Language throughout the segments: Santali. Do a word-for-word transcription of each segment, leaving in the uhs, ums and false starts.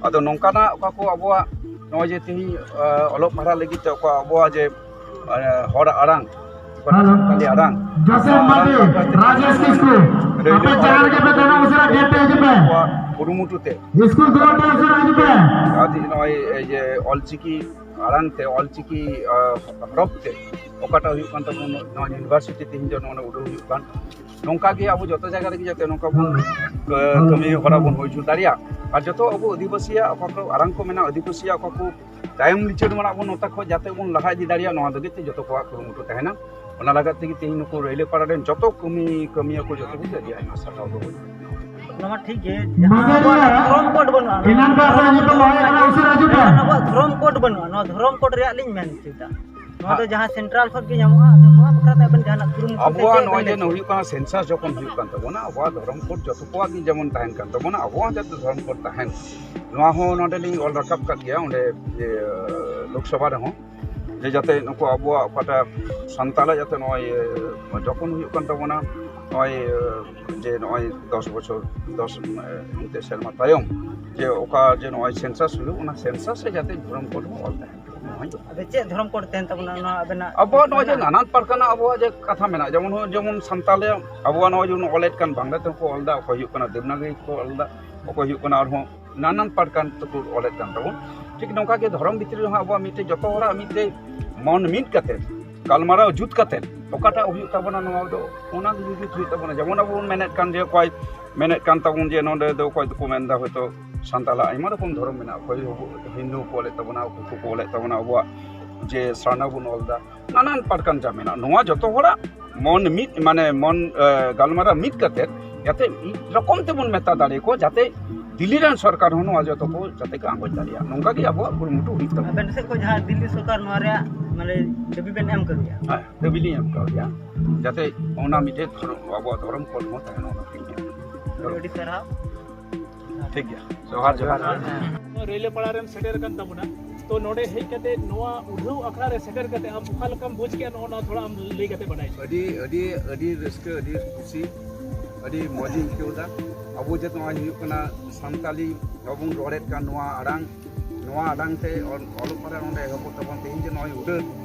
ᱟᱫᱚ ᱱᱚᱝᱠᱟᱱᱟᱜ ᱚᱠᱟ ᱠᱚ ᱟᱵᱚᱣᱟᱜ ᱱᱚᱜᱼᱚᱭ ᱡᱮ ᱛᱮᱦᱮᱧ ᱚᱞᱚᱜ ᱯᱟᱲᱦᱟᱜ ᱞᱟᱹᱜᱤᱫ ᱛᱮ ᱚᱠᱟ ᱟᱵᱚᱣᱟᱜ ᱡᱮ ᱦᱚᱲ ᱟᱲᱟᱝ, ᱚᱠᱟᱴᱟᱜ ᱥᱟᱱᱛᱟᱲᱤ ᱟᱲᱟᱝ, ᱡᱚᱥᱮᱯ ᱢᱟᱨᱰᱤ, ᱨᱟᱡᱮᱥ ᱠᱤᱥᱠᱩ, ᱟᱯᱮ ᱡᱟᱦᱟᱸ ᱨᱮᱜᱮ ᱯᱮ ᱛᱟᱦᱮᱱᱟ, ᱩᱥᱟᱹᱨᱟ ᱜᱮᱴ ᱛᱮ ᱦᱤᱡᱩᱜ ᱯᱮ᱾ ᱠᱩᱨᱩᱢᱩᱴᱩ ᱛᱮ ᱥᱠᱩᱞ ᱫᱩᱣᱟᱹᱨ ᱛᱮ ᱩᱥᱟᱹᱨᱟ ᱦᱤᱡᱩᱜ ᱯᱮ᱾ ᱟᱹᱰᱤ ᱱᱚᱜᱼᱚᱭ ᱡᱮ ᱚᱞᱪᱤᱠᱤ ᱟᱲᱟᱝ ᱛᱮ, ᱚᱞᱪᱤᱠᱤ ᱦᱚᱨᱚᱯ ᱛᱮ ᱚᱠᱟᱴᱟᱜ ᱦᱩᱭᱩᱜ ᱠᱟᱱ ᱛᱟᱵᱚᱱ ᱱᱚᱣᱟ ᱤᱭᱩᱱᱤᱵᱷᱟᱨᱥᱤᱴᱤ ᱛᱮᱦᱮᱧ ᱫᱚ ᱱᱚᱜᱼᱚᱭ ᱩᱰᱩᱠ ᱦᱩᱭᱩᱜ ᱠᱟᱱ, ᱱᱚᱝᱠᱟ ᱜᱮ ᱟᱵᱚ ᱡᱚᱛᱚ ᱡᱟᱭᱜᱟ ᱨᱮᱜᱮ ᱡᱟᱛᱮ ᱱᱚᱝᱠᱟ ᱵᱚᱱ ᱠᱟᱹᱢᱤ ᱦᱚᱨᱟ ᱵᱚᱱ ᱦᱩᱭ ᱦᱚᱪᱚ ᱫᱟᱲᱮᱭᱟᱜ᱾ ᱟᱨ ᱡᱚᱛᱚ ᱟᱵᱚ ᱟᱹᱫᱤᱵᱟᱹᱥᱤᱭᱟᱜ ᱚᱠᱟ ᱠᱚ ᱟᱲᱟᱝ ᱠᱚ ᱢᱮᱱᱟᱜᱼᱟ, ᱟᱹᱫᱤᱵᱟᱹᱥᱤᱭᱟᱜ ᱚᱠᱟ ᱠᱚ ᱛᱟᱭᱚᱢ ᱞᱤᱪᱟᱹᱲ ᱢᱮᱱᱟᱜ ᱵᱚᱱ, ᱚᱱᱟ ᱠᱷᱚᱱ ᱡᱟᱛᱮ ᱵᱚᱱ ᱞᱟᱦᱟ ᱤᱫᱤ ᱫᱟᱲᱮᱭᱟᱜ, ᱱᱚᱣᱟ ᱞᱟᱹᱜᱤᱫ ᱛᱮ ᱡᱚᱛᱚ ᱠᱚᱣᱟᱜ ᱠᱩᱨᱩᱢᱩᱴᱩ ᱛᱟᱦᱮᱱᱟ᱾ ᱚᱱᱟ ᱞᱟᱹᱜᱤᱫ ᱛᱮᱜᱮ ᱛᱮᱦᱮᱧ ᱱᱩᱠᱩ ᱨᱟᱹᱭᱞᱟᱹ ᱯᱟᱲᱟ ᱨᱮᱱ ᱡᱚᱛᱚ ᱠᱟᱹᱢᱤ ᱠᱟᱹᱢᱤᱭᱟᱹ ᱠᱚ ᱡᱚᱛᱚ ᱠᱚᱜᱮ ᱟᱹᱰᱤ ᱟᱭᱢᱟ ᱥᱟᱨᱦᱟᱣ ᱫᱚ᱾ ᱚᱱᱟ ᱢᱟ ᱴᱷᱤᱠ ᱜᱮ, ᱡᱟᱦᱟᱸ ᱟᱵᱚᱣᱟᱜ ᱫᱷᱚᱨᱚᱢ ᱠᱳᱰ ᱵᱟᱹᱱᱩᱜᱼᱟ, ᱮᱱᱟᱱ ᱫᱚ ᱟᱯᱮ ᱧᱩᱛᱩᱢ ᱞᱟᱹᱭ ᱠᱟᱱᱟ, ᱩᱥᱟᱹᱨᱟ ᱦᱤᱡᱩᱜ ᱯᱮ᱾ ᱟᱵᱚᱣᱟᱜ ᱫᱷᱚᱨᱚᱢ ᱠᱳᱰ ᱵᱟᱹᱱᱩᱜᱼᱟ, ᱱᱚᱣᱟ ᱫᱷᱚᱨᱚᱢ ᱠᱳᱰ ᱨᱮᱭᱟᱜ ᱞᱤᱧ ᱢᱮᱱ ᱦᱚᱪᱚᱭᱮᱫᱟ᱾ ᱱᱚᱣᱟ ᱫᱚ ᱡᱟᱦᱟᱸ ᱥᱮᱱᱴᱨᱟᱞ ᱠᱷᱚᱱ ᱜᱮ ᱧᱟᱢᱚᱜᱼᱟ, ᱟᱫᱚ ᱱᱚᱣᱟ ᱵᱟᱠᱷᱨᱟ ᱛᱮ ᱟᱵᱮᱱ ᱡᱟᱦᱟᱱᱟᱜ ᱠᱩᱨᱩᱢᱩᱴᱩ ᱥᱮ ᱟᱵᱚᱣᱟᱜ ᱪᱮᱫ ᱱᱚᱜᱼᱚᱭ ᱵᱮᱱ ᱡᱮ ᱞᱟᱹᱭ ᱦᱩᱭᱩᱜ ᱠᱟᱱᱟ, ᱥᱮᱱᱥᱟᱥ ᱡᱚᱠᱷᱚᱱ ᱦᱩᱭᱩᱜ ᱠᱟᱱ ᱛᱟᱵᱚᱱᱟ, ᱟᱵᱚᱣᱟᱜ ᱫᱷᱚᱨᱚᱢ ᱠᱳᱰ ᱡᱚᱛᱚ ᱠᱚᱣᱟᱜ ᱜᱮ ᱡᱮᱢᱚᱱ ᱛᱟᱦᱮᱱ ᱠᱟᱱ ᱛᱟᱵᱚᱱᱟ, ᱟᱵᱚᱣᱟᱜ ᱡᱟᱛᱮ ᱫᱷᱚᱨᱚᱢ ᱠᱳᱰ ᱛᱟᱦᱮᱱ, ᱱᱚᱣᱟ ᱦᱚᱸ ᱱᱚᱰᱮ ᱞᱤᱧ ᱚᱞ ᱨᱟᱠᱟᱵ ᱠᱟᱫ ᱜᱮᱭᱟ, ᱚᱸᱰᱮ ᱡᱮ, ᱞᱳᱠᱥᱚᱵᱷᱟ ᱨᱮᱦᱚᱸ, ᱡᱮ ᱡᱟᱛᱮ ᱱᱩᱠᱩ ᱟᱵᱚᱣᱟᱜ ᱚᱠᱟᱴᱟᱜ ᱥᱟᱱᱛᱟᱲᱟᱜ ᱡᱟᱛᱮ ᱱᱚᱜᱼᱚᱭ, ᱡᱚᱠᱷᱚᱱ ᱦᱩᱭᱩᱜ ᱠᱟᱱ ᱛᱟᱵᱚᱱᱟ, ᱱᱚᱜᱼᱚᱭ, ᱡᱮ ᱱᱚᱜᱼᱚᱭ ᱫᱚᱥ ᱵᱚᱪᱷᱚᱨ, ᱫᱚᱥ, ᱮᱱᱛᱮ ᱥᱮᱨᱢᱟ ᱛᱟᱭᱚᱢ ᱡᱮ ᱚᱠᱟ ᱡᱮ ᱱᱚᱜᱼᱚᱭ ᱥᱮᱱᱥᱟᱥ ᱦᱩᱭᱩᱜ, ᱚᱱᱟ ᱥᱮᱱᱥᱟᱥ ᱨᱮ ᱡᱟᱛᱮ ᱫᱷᱚᱨᱚᱢ ᱠᱳᱰ ᱦᱚᱸ ᱚᱞ ᱛᱟᱦᱮᱱ᱾ ᱟᱫᱚ ᱪᱮᱫ ᱫᱷᱚᱨᱚᱢ ᱠᱳᱰ ᱛᱟᱦᱮᱱ ᱛᱟᱵᱚᱱᱟ ᱱᱚᱣᱟ ᱟᱵᱮᱱᱟᱜ? ᱟᱵᱚᱣᱟᱜ ᱱᱚᱜᱼᱚᱭ ᱡᱮ ᱱᱟᱱᱟᱱ ᱯᱟᱨᱜᱟᱱᱟ ᱟᱵᱚᱣᱟᱜ ᱡᱮ ᱠᱟᱛᱷᱟ ᱢᱮᱱᱟᱜᱼᱟ, ᱡᱮᱢᱚᱱ, ᱡᱮᱢᱚᱱ ᱥᱟᱱᱛᱟᱲ ᱨᱮ ᱟᱵᱚᱣᱟᱜ ᱱᱚᱜᱼᱚᱭ ᱡᱮᱢᱚᱱ ᱚᱞᱮᱫ ᱠᱟᱱ, ᱵᱟᱝᱞᱟ ᱛᱮᱦᱚᱸ ᱠᱚ ᱚᱞ ᱮᱫᱟ, ᱚᱠᱚᱭ ᱦᱩᱭᱩᱜ ᱠᱟᱱᱟ ᱫᱮᱵᱽᱱᱟᱜᱚᱨᱤ ᱠᱚ ᱚᱞ ᱮᱫᱟ, ᱚᱠᱚᱭ ᱦᱩᱭᱩᱜ ᱠᱟᱱᱟ ᱟᱨᱦᱚᱸ ᱱᱟᱱᱟᱱ ᱯᱟᱨᱜᱟᱱ ᱛᱮᱠᱚ ᱚᱞᱮᱫ ᱠᱟᱱ ᱛᱟᱵᱚᱱ᱾ ᱴᱷᱤᱠ ᱱᱚᱝᱠᱟ ᱜᱮ ᱫᱷᱚᱨᱚᱢ ᱵᱷᱤᱛᱨᱤ ᱨᱮᱦᱚᱸ ᱟᱵᱚᱣᱟᱜ ᱢᱤᱫᱴᱮᱡ ᱡᱚᱛᱚ ᱦᱚᱲᱟᱜ ᱢᱤᱫᱴᱮᱡ ᱢᱚᱱ ᱢᱤᱫ ᱠᱟᱛᱮ ᱜᱟᱞᱢᱟᱨᱟᱣ ᱡᱩᱛ ᱠᱟᱛᱮ ᱚᱠᱟᱴᱟᱜ ᱦᱩᱭᱩᱜ ᱛᱟᱵᱚᱱᱟ, ᱱᱚᱣᱟ ᱫᱚ ᱚᱱᱟ ᱜᱮ ᱡᱩᱛ ᱦᱩᱭᱩᱜ ᱛᱟᱵᱚᱱᱟ᱾ ᱡᱮᱢᱚᱱ ᱟᱵᱚ ᱵᱚᱱ ᱢᱮᱱᱮᱫ ᱠᱟᱱ ᱡᱮ ᱚᱠᱚᱭ ᱢᱮᱱᱮᱫ ᱠᱟᱱ ᱛᱟᱵᱚᱱ ᱡᱮ ᱱᱚᱰᱮ ᱫᱚ ᱚᱠᱚᱭ ᱫᱚᱠᱚ ᱢᱮᱱᱫᱟ ᱦᱚᱭᱛᱳ ᱥᱟᱱᱛᱟᱲᱟᱜ ᱟᱭᱢᱟ ᱨᱚᱠᱚᱢ ᱫᱷᱚᱨᱚᱢ ᱢᱮᱱᱟᱜᱼᱟ, ᱚᱠᱚᱭ ᱦᱤᱱᱫᱩ ᱠᱚ ᱚᱞᱮᱫ ᱛᱟᱵᱚᱱᱟ, ᱚᱠᱚᱭ ᱠᱚᱠᱚ ᱚᱞᱮᱫ ᱛᱟᱵᱚᱱᱟ ᱟᱵᱚᱣᱟᱜ ᱡᱮ ᱥᱟᱨᱱᱟ ᱵᱚᱱ ᱚᱞ ᱮᱫᱟ, ᱱᱟᱱᱟᱱ ᱯᱟᱨᱠᱟᱱ ᱡᱟ ᱢᱮᱱᱟᱜᱼᱟ, ᱱᱚᱣᱟ ᱡᱚᱛᱚ ᱦᱚᱲᱟᱜ ᱢᱚᱱ ᱢᱤᱫ, ᱢᱟᱱᱮ ᱢᱚᱱ, ᱮ, ᱜᱟᱞᱢᱟᱨᱟᱣ ᱢᱤᱫ ᱠᱟᱛᱮ ᱡᱟᱛᱮ ᱢᱤᱫ ᱨᱚᱠᱚᱢ ᱛᱮᱵᱚᱱ ᱢᱮᱛᱟ ᱫᱟᱲᱮ ᱠᱚ, ᱡᱟᱛᱮ ᱫᱤᱞᱞᱤ ᱨᱮᱱ ᱥᱚᱨᱠᱟᱨ ᱦᱚᱸ ᱱᱚᱣᱟ ᱡᱚᱛᱚ ᱠᱚ ᱡᱟᱛᱮ ᱠᱚ ᱟᱸᱜᱚᱪ ᱫᱟᱲᱮᱭᱟᱜ, ᱱᱚᱝᱠᱟ ᱜᱮ ᱟᱵᱚᱣᱟᱜ ᱠᱩᱨᱩᱢᱩᱴᱩ ᱦᱩᱭᱩᱜ ᱛᱟᱵᱚᱱᱟ᱾ ᱟᱵᱮᱱ ᱥᱮᱫ ᱠᱷᱚᱱ ᱡᱟᱦᱟᱸ ᱫᱤᱞᱞᱤ ᱥᱚᱨᱠᱟᱨ ᱱᱚᱣᱟ ᱨᱮᱭᱟᱜ ᱢᱟᱱᱮ ᱫᱟᱹᱵᱤ ᱵᱮᱱ ᱮᱢ ᱠᱟᱣᱫᱮᱭᱟ? ᱦᱮᱸ, ᱫᱟᱹᱵᱤ ᱞᱤᱧ ᱮᱢ ᱠᱟᱣᱫᱮᱭᱟ, ᱡᱟᱛᱮ ᱚᱱᱟ ᱢᱤᱫᱴᱮᱡ ᱫᱷᱚᱨᱚᱢ, ᱟᱵᱚᱣᱟᱜ ᱫᱷᱚᱨᱚᱢ ᱠᱳᱰ ᱦᱚᱸ ᱛᱟᱦᱮᱱᱟ, ᱚᱱᱟ ᱴᱷᱤᱠ ᱜᱮᱭᱟ᱾ ᱟᱹᱰᱤ ᱟᱹᱰᱤ ᱥᱟᱨᱦᱟᱣ᱾ ᱴᱷᱤᱠ ᱜᱮᱭᱟ, ᱡᱚᱦᱟᱨ, ᱡᱚᱦᱟᱨ᱾ ᱨᱮᱞᱮ ᱯᱟᱲᱟ ᱨᱮᱢ ᱥᱮᱴᱮᱨ ᱟᱠᱟᱱ ᱛᱟᱵᱚᱱᱟ, ᱛᱚ ᱱᱚᱰᱮ ᱦᱮᱡ ᱠᱟᱛᱮ ᱱᱚᱣᱟ ᱩᱰᱷᱟᱹᱣ ᱟᱠᱷᱲᱟ ᱨᱮ ᱥᱮᱴᱮᱨ ᱠᱟᱛᱮ ᱟᱢ ᱚᱠᱟ ᱞᱮᱠᱟᱢ ᱵᱩᱡᱽ ᱠᱮᱫᱟ, ᱱᱚᱜᱼᱚ ᱱᱚᱣᱟ ᱛᱷᱚᱲᱟ ᱟᱢ ᱞᱟᱹᱭ ᱠᱟᱛᱮ ᱵᱟᱰᱟᱭ ᱦᱚᱪᱚ᱾ ᱟᱹᱰᱤ, ᱟᱹᱰᱤ, ᱟᱹᱰᱤ ᱨᱟᱹᱥᱠᱟᱹ, ᱟᱹᱰᱤ ᱠᱩᱥᱤ, ᱟᱹᱰᱤ ᱢᱚᱡᱽ ᱤᱧ ᱟᱹᱭᱠᱟᱹᱣ ᱮᱫᱟ᱾ ᱟᱵᱚ ᱡᱮ ᱱᱚᱜᱼᱚᱭ ᱦᱩᱭᱩᱜ ᱠᱟᱱᱟ ᱥᱟᱱᱛᱟᱞᱤ ᱟᱵᱚ ᱵᱚᱱ ᱨᱚᱲᱮᱫ ᱠᱟᱱ ᱱᱚᱣᱟ ᱟᱲᱟᱝ, ᱱᱚᱣᱟ ᱟᱲᱟᱝ ᱛᱮ ᱚᱞ-, ᱚᱞᱚᱜ ᱯᱟᱲᱦᱟᱜ ᱱᱚᱰᱮ ᱮᱦᱚᱵᱚᱜ ᱛᱟᱵᱚᱱ, ᱛᱮᱦᱮᱧ ᱡᱮ ᱱᱚᱜᱼᱚᱭ ᱩᱰᱟᱹᱣ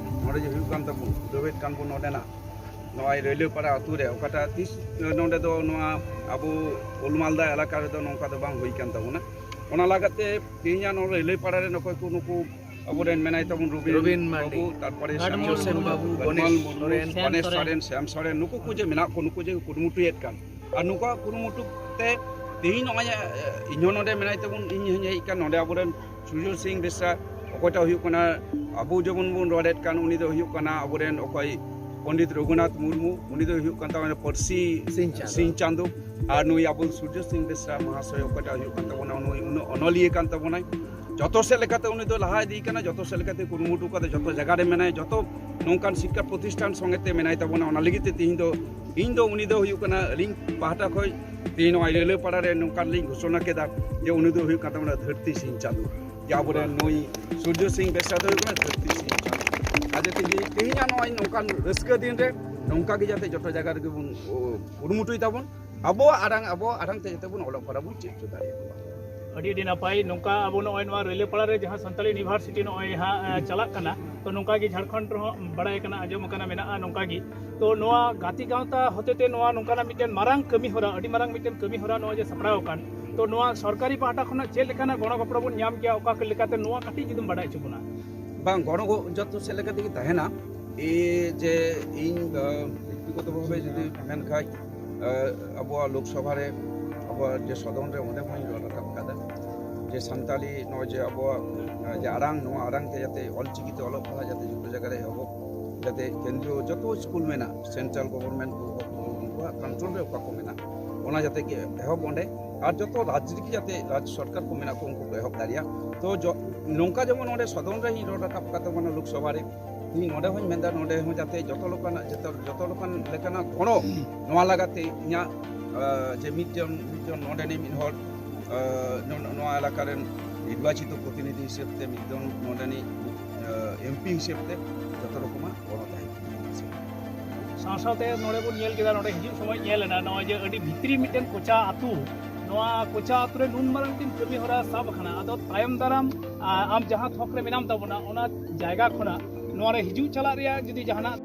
ᱱᱚᱰᱮ ᱡᱮ ᱦᱩᱭᱩᱜ ᱠᱟᱱ ᱛᱟᱵᱚᱱ, ᱩᱰᱟᱹᱣᱮᱫ ᱠᱟᱱ ᱵᱚᱱ ᱱᱚᱰᱮᱱᱟᱜ ᱱᱚᱜᱼᱚᱭ ᱨᱟᱹᱭᱞᱟᱹᱯᱟᱲᱟ ᱟᱹᱛᱩ ᱨᱮ, ᱚᱠᱟᱴᱟᱜ ᱛᱤᱥ ᱱᱚᱰᱮ ᱫᱚ ᱱᱚᱣᱟ ᱟᱵᱚ ᱩᱞᱢᱟᱞᱫᱟ ᱮᱞᱟᱠᱟ ᱨᱮᱫᱚ ᱱᱚᱝᱠᱟ ᱫᱚ ᱵᱟᱝ ᱦᱩᱭ ᱠᱟᱱ ᱛᱟᱵᱚᱱᱟ᱾ ᱚᱱᱟ ᱞᱟᱹᱜᱤᱫ ᱛᱮ ᱛᱮᱦᱮᱧᱟᱜ ᱱᱚᱣᱟ ᱨᱟᱹᱭᱞᱟᱹᱯᱟᱲᱟ ᱨᱮᱱ ᱚᱠᱚᱭ ᱠᱚ ᱱᱩᱠᱩ ᱟᱵᱚᱨᱮᱱ ᱢᱮᱱᱟᱭ ᱛᱟᱵᱚᱱ ᱨᱚᱵᱤᱱ ᱜᱟᱰᱢᱳᱦᱚᱱ ᱢᱟᱨᱰᱤ, ᱵᱟᱹᱵᱩ, ᱛᱟᱨᱯᱚᱨᱮ ᱜᱟᱰᱢᱳᱦᱚᱱ ᱥᱟᱢᱤᱭᱟ ᱥᱚᱨᱮᱱ, ᱢᱩᱨᱢᱩ, ᱜᱟᱰᱢᱳᱦᱚᱱ ᱜᱚᱱᱮᱥ ᱢᱩᱨᱢᱩ, ᱥᱚᱨᱮᱱ, ᱥᱮᱢ ᱜᱚᱱᱮᱥ ᱥᱚᱨᱮᱱ᱾ ᱥᱚᱨᱮᱱ, ᱥᱮᱢ ᱥᱚᱨᱮᱱ, ᱱᱩᱠᱩ ᱠᱚ ᱡᱮ ᱢᱮᱱᱟᱜ ᱠᱚ, ᱱᱩᱠᱩ ᱡᱮ ᱠᱚ ᱠᱩᱨᱩᱢᱩᱴᱩᱭᱮᱫ ᱠᱟᱱ, ᱟᱨ ᱱᱩᱠᱩᱣᱟᱜ ᱠᱩᱨᱩᱢᱩᱴᱩ ᱛᱮ ᱛᱮᱦᱮᱧ ᱱᱚᱜᱼᱚᱭ, ᱮ, ᱤᱧᱦᱚᱸ ᱱᱚᱰᱮ ᱢᱮᱱᱟᱭ ᱛᱟᱵᱚᱱ, ᱤᱧ ᱦᱚᱸᱧ ᱦᱮᱡ ᱟᱠᱟᱱ ᱱᱚᱰᱮ ᱟᱵᱚᱨᱮᱱ ᱥᱩᱨᱡᱚ ᱥᱤᱝ ᱵᱮᱥᱨᱟ, ᱚᱠᱚᱭᱴᱟᱜ ᱦᱩᱭᱩᱜ ᱠᱟᱱᱟ, ᱟᱵᱚ ᱡᱮᱢᱚᱱ ᱵᱚᱱ ᱨᱚᱲᱮᱫ ᱠᱟᱱ, ᱩᱱᱤ ᱫᱚ ᱦᱩᱭᱩᱜ ᱠᱟᱱᱟ ᱟᱵᱚᱨᱮᱱ ᱚᱠᱚᱭ ᱯᱚᱱᱰᱤᱛ ᱨᱚᱜᱷᱩᱱᱟᱛᱷ ᱢᱩᱨᱢᱩ, ᱩᱱᱤ ᱫᱚ ᱦᱩᱭᱩᱜ ᱠᱟᱱ ᱛᱟᱵᱚᱱᱟ ᱯᱟᱹᱨᱥᱤ ᱥᱤᱧ ᱪᱟᱸᱫᱚ᱾ ᱥᱤᱧ ᱪᱟᱸᱫᱚ, ᱟᱨ ᱱᱩᱭ ᱟᱵᱚ ᱥᱩᱨᱡᱚ ᱥᱤᱝ ᱵᱮᱥᱨᱟ ᱢᱚᱦᱟᱥᱚᱭ, ᱚᱠᱚᱭᱴᱟᱜ ᱦᱩᱭᱩᱜ ᱠᱟᱱ ᱛᱟᱵᱚᱱᱟ, ᱱᱩᱭ ᱩᱱᱟᱹᱜ ᱚᱱᱚᱞᱤᱭᱟᱹ ᱠᱟᱱ ᱛᱟᱵᱚᱱᱟᱭ᱾ ᱡᱚᱛᱚ ᱥᱮᱫ ᱞᱮᱠᱟᱛᱮ ᱩᱱᱤ ᱫᱚ ᱞᱟᱦᱟ ᱤᱫᱤ ᱠᱟᱱᱟ, ᱡᱚᱛᱚ ᱥᱮᱫ ᱞᱮᱠᱟᱛᱮ ᱠᱩᱨᱩᱢᱩᱴᱩ ᱠᱟᱛᱮ ᱡᱚᱛᱚ ᱡᱟᱭᱜᱟ ᱨᱮ ᱢᱮᱱᱟᱭᱟ, ᱡᱚᱛᱚ ᱱᱚᱝᱠᱟᱱ ᱥᱤᱠᱠᱷᱟ ᱯᱨᱚᱛᱤᱥᱴᱷᱟᱱ ᱥᱚᱸᱜᱮ ᱛᱮ ᱢᱮᱱᱟᱭ ᱛᱟᱵᱚᱱᱟ᱾ ᱚᱱᱟ ᱞᱟᱹᱜᱤᱫ ᱛᱮ ᱛᱮᱦᱮᱧ ᱫᱚ ᱤᱧ ᱫᱚ ᱩᱱᱤ ᱫᱚ ᱦᱩᱭᱩᱜ ᱠᱟᱱᱟ ᱟᱹᱞᱤᱧ ᱯᱟᱦᱴᱟ ᱠᱷᱚᱱ ᱛᱮᱦᱮᱧ ᱱᱚᱣᱟ ᱨᱟᱹᱭᱞᱟᱹᱯᱟᱲᱟ ᱨᱮ ᱱᱚᱝᱠᱟᱱ ᱞᱤᱧ ᱜᱷᱳᱥᱚᱱᱟ ᱠᱮᱫᱟ ᱡᱮ ᱩᱱᱤ ᱫᱚ ᱦᱩᱭᱩᱜ ᱠᱟᱱ ᱛᱟᱵᱚᱱᱟ ᱫᱷᱟᱹᱨᱛᱤ ᱥᱤᱧ ᱪᱟᱸᱫᱚ, ᱡᱮ ᱟᱵᱚᱨᱮᱱ ᱱᱩᱭ ᱥᱩᱨᱡᱚ ᱥᱤᱝ ᱵᱮᱥᱨᱟ ᱫᱚ ᱦᱩᱭᱩᱜ ᱠᱟᱱᱟ ᱫᱷᱟᱹᱨᱛᱤ ᱥᱤᱧ ᱪᱟᱸᱫᱚ᱾ ᱟᱫᱚ ᱛᱮᱦᱮᱧ, ᱛᱮᱦᱮᱧᱟᱜ ᱱᱚᱜᱼᱚᱭ ᱱᱚᱝᱠᱟᱱ ᱨᱟᱹᱥᱠᱟᱹ ᱫᱤᱱ ᱨᱮ ᱱᱚᱝᱠᱟ ᱜᱮ ᱡᱟᱛᱮ ᱡᱚᱛᱚ ᱡᱟᱭᱜᱟ ᱨᱮᱜᱮ ᱵᱚᱱ, ᱚ, ᱠᱩᱨᱩᱢᱩᱴᱩᱭ ᱛᱟᱵᱚᱱ, ᱟᱵᱚᱣᱟᱜ ᱟᱲᱟᱝ, ᱟᱵᱚᱣᱟᱜ ᱟᱲᱟᱝ ᱛᱮ ᱡᱟᱛᱮ ᱵᱚᱱ ᱚᱞᱚᱜ ᱯᱟᱲᱦᱟᱜ ᱵᱚᱱ ᱪᱮᱫ ᱦᱚᱪᱚ ᱫᱟᱲᱮᱭᱟᱠᱚᱣᱟ᱾ ᱟᱹᱰᱤ, ᱟᱹᱰᱤ ᱱᱟᱯᱟᱭ᱾ ᱱᱚᱝᱠᱟ ᱟᱵᱚ ᱱᱚᱜᱼᱚᱭ ᱱᱚᱣᱟ ᱨᱟᱹᱭᱞᱟᱹᱯᱟᱲᱟ ᱨᱮ ᱡᱟᱦᱟᱸ ᱥᱟᱱᱛᱟᱲᱤ ᱤᱭᱩᱱᱤᱵᱷᱟᱨᱥᱤᱴᱤ ᱱᱚᱜᱼᱚᱭ ᱦᱟᱸᱜ, ᱮ, ᱪᱟᱞᱟᱜ ᱠᱟᱱᱟ, ᱛᱚ ᱱᱚᱝᱠᱟ ᱜᱮ ᱡᱷᱟᱲᱠᱷᱚᱸᱰ ᱨᱮᱦᱚᱸ ᱵᱟᱲᱟᱭ ᱠᱟᱱᱟ, ᱟᱸᱡᱚᱢ ᱟᱠᱟᱱᱟ, ᱢᱮᱱᱟᱜᱼᱟ ᱱᱚᱝᱠᱟ ᱜᱮ᱾ ᱛᱚ ᱱᱚᱣᱟ ᱜᱟᱛᱮ ᱜᱟᱶᱛᱟ ᱦᱚᱛᱮᱛᱮ ᱱᱚᱣᱟ ᱱᱚᱝᱠᱟᱱᱟᱜ ᱢᱤᱫᱴᱮᱱ ᱢᱟᱨᱟᱝ ᱠᱟᱹᱢᱤ ᱦᱚᱨᱟ, ᱟᱹᱰᱤ ᱢᱟᱨᱟᱝ ᱢᱤᱫᱴᱮᱱ ᱠᱟᱹᱢᱤ ᱦᱚᱨᱟ ᱱᱚᱣᱟ ᱡᱮ ᱥᱟᱯᱲᱟᱣ ᱟᱠᱟᱱ, ᱛᱚ ᱱᱚᱣᱟ ᱥᱚᱨᱠᱟᱨᱤ ᱯᱟᱦᱴᱟ ᱠᱷᱚᱱᱟᱜ ᱪᱮᱫ ᱞᱮᱠᱟᱱᱟᱜ ᱜᱚᱲᱚ ᱜᱚᱯᱚᱲᱚ ᱵᱚᱱ ᱧᱟᱢ ᱠᱮᱭᱟ, ᱚᱠᱟ ᱞᱮᱠᱟᱛᱮ, ᱱᱚᱣᱟ ᱠᱟᱹᱴᱤᱡ ᱡᱩᱫᱤᱢ ᱵᱟᱰᱟᱭ ᱦᱚᱪᱚ ᱵᱚᱱᱟ? ᱵᱟᱝ, ᱜᱚᱲᱚ ᱜᱚ-, ᱡᱚᱛᱚ ᱥᱮᱫ ᱞᱮᱠᱟ ᱛᱮᱜᱮ ᱛᱟᱦᱮᱱᱟ᱾ ᱮ, ᱡᱮ ᱤᱧ, ᱟ, ᱵᱮᱠᱛᱤᱜᱚᱛᱚ ᱵᱷᱟᱵᱮ ᱡᱩᱫᱤ ᱢᱮᱱ ᱠᱷᱟᱡ, ᱟ, ᱟᱵᱚᱣᱟᱜ ᱞᱳᱠᱥᱚᱵᱷᱟ ᱨᱮ, ᱟᱵᱚᱣᱟᱜ ᱡᱮ ᱥᱚᱫᱚᱱ ᱨᱮ, ᱚᱸᱰᱮ ᱦᱚᱸᱧ ᱨᱚᱲ ᱨᱟᱠᱟᱵ ᱠᱟᱫᱟ ᱡᱮ ᱥᱟᱱᱛᱟᱲᱤ ᱱᱚᱜᱼᱚᱭ ᱡᱮ ᱟᱵᱚᱣᱟᱜ, ᱟ, ᱡᱮ ᱟᱲᱟᱝ, ᱱᱚᱣᱟ ᱟᱲᱟᱝ ᱛᱮ ᱡᱟᱛᱮ ᱚᱞᱪᱤᱠᱤ ᱛᱮ ᱚᱞᱚᱜ ᱯᱟᱲᱦᱟᱜ ᱡᱟᱛᱮ ᱡᱚᱛᱚ ᱡᱟᱭᱜᱟ ᱨᱮ ᱮᱦᱚᱵᱚᱜ, ᱡᱟᱛᱮ ᱠᱮᱱᱫᱨᱤᱭᱚ ᱡᱚᱛᱚ ᱥᱠᱩᱞ ᱢᱮᱱᱟᱜ, ᱥᱮᱱᱴᱨᱟᱞ ᱜᱚᱵᱷᱚᱨᱱᱢᱮᱱᱴ ᱠᱚ, ᱩᱱᱠᱩᱣᱟᱜ ᱠᱚᱱᱴᱨᱳᱞ ᱨᱮ ᱚᱠᱟ ᱠᱚ ᱢᱮᱱᱟᱜ, ᱚᱱᱟ ᱡᱟᱛᱮ ᱜᱮ ᱮᱦᱚᱵ ᱚᱸᱰᱮ, ᱟᱨ ᱡᱚᱛᱚ ᱨᱟᱡᱽ ᱨᱮᱜᱮ ᱡᱟᱛᱮ ᱨᱟᱡᱽ ᱥᱚᱨᱠᱟᱨ ᱠᱚ ᱢᱮᱱᱟᱜ ᱠᱚ, ᱩᱱᱠᱩ ᱠᱚ ᱮᱦᱚᱵ ᱫᱟᱲᱮᱭᱟᱜ᱾ ᱛᱚ ᱡᱚ-, ᱱᱚᱝᱠᱟ ᱡᱮᱢᱚᱱ ᱚᱸᱰᱮ ᱥᱚᱫᱚᱱ ᱨᱮ ᱤᱧ ᱨᱚᱲ ᱨᱟᱠᱟᱵ ᱠᱟᱫ ᱛᱟᱵᱚᱱᱟ ᱞᱳᱠᱥᱚᱵᱷᱟ ᱨᱮ, ᱤᱧ ᱱᱚᱰᱮ ᱦᱚᱸᱧ ᱢᱮᱱᱫᱟ, ᱱᱚᱰᱮ ᱦᱚᱸ ᱡᱟᱛᱮ ᱡᱚᱛᱚ ᱞᱮᱠᱟᱱᱟᱜ, ᱡᱚᱛᱚ, ᱡᱚᱛᱚ ᱞᱮᱠᱟᱱ, ᱞᱮᱠᱟᱱᱟᱜ ᱜᱚᱲᱚ ᱱᱚᱣᱟ ᱞᱟᱜᱟᱛ ᱛᱮ ᱤᱧᱟᱹᱜ, ᱟ, ᱡᱮ ᱢᱤᱫ ᱡᱚᱱ, ᱢᱤᱫ ᱡᱚᱱ ᱱᱚᱰᱮᱱᱤᱡ ᱢᱤᱫ ᱦᱚᱲ, ᱟ, ᱱᱚ-, ᱱᱚ-, ᱱᱚᱣᱟ ᱮᱞᱟᱠᱟ ᱨᱮᱱ ᱱᱤᱨᱵᱟᱪᱤᱛᱚ ᱯᱨᱚᱛᱤᱱᱤᱫᱷᱤ ᱦᱤᱥᱟᱹᱵ ᱛᱮ, ᱢᱤᱫ ᱡᱚᱱ ᱱᱚᱰᱮᱱᱤᱡ, ᱟ, ᱮᱢ ᱯᱤ ᱦᱤᱥᱟᱹᱵ ᱛᱮ ᱡᱚᱛᱚ ᱨᱚᱠᱚᱢᱟᱜ ᱜᱚᱲᱚ ᱛᱟᱦᱮᱸ ᱠᱟᱱᱟ᱾ ᱥᱟᱶ ᱥᱟᱶᱛᱮ ᱱᱚᱰᱮ ᱵᱚᱱ ᱧᱮᱞ ᱠᱮᱫᱟ, ᱱᱚᱰᱮ ᱦᱤᱡᱩᱜ ᱥᱚᱢᱚᱭ ᱧᱮᱞ ᱮᱱᱟ ᱱᱚᱜᱼᱚᱭ ᱡᱮ ᱟᱹᱰᱤ ᱵᱷᱤᱛᱨᱤ ᱢᱤᱫᱴᱮᱱ ᱠᱚᱪᱟ ᱟᱹᱛᱩ, ᱱᱚᱣᱟ ᱠᱚᱪᱟ ᱟᱹᱛᱩ ᱨᱮ ᱱᱩᱱ ᱢᱟᱨᱟᱝ ᱢᱤᱫᱴᱮᱱ ᱠᱟᱹᱢᱤ ᱦᱚᱨᱟ ᱥᱟᱵ ᱟᱠᱟᱱᱟ᱾ ᱟᱫᱚ ᱛᱟᱭᱚᱢ ᱫᱟᱨᱟᱢ ᱟ, ᱟᱢ ᱡᱟᱦᱟᱸ ᱛᱷᱚᱠ ᱨᱮ ᱢᱮᱱᱟᱢ ᱛᱟᱵᱚᱱᱟ, ᱚᱱᱟ ᱡᱟᱭᱜᱟ ᱠᱷᱚᱱᱟᱜ ᱱᱚᱣᱟ ᱨᱮ ᱦᱤᱡᱩᱜ ᱪᱟᱞᱟᱜ ᱨᱮᱭᱟᱜ ᱡᱩᱫᱤ ᱡᱟᱦᱟᱱᱟᱜ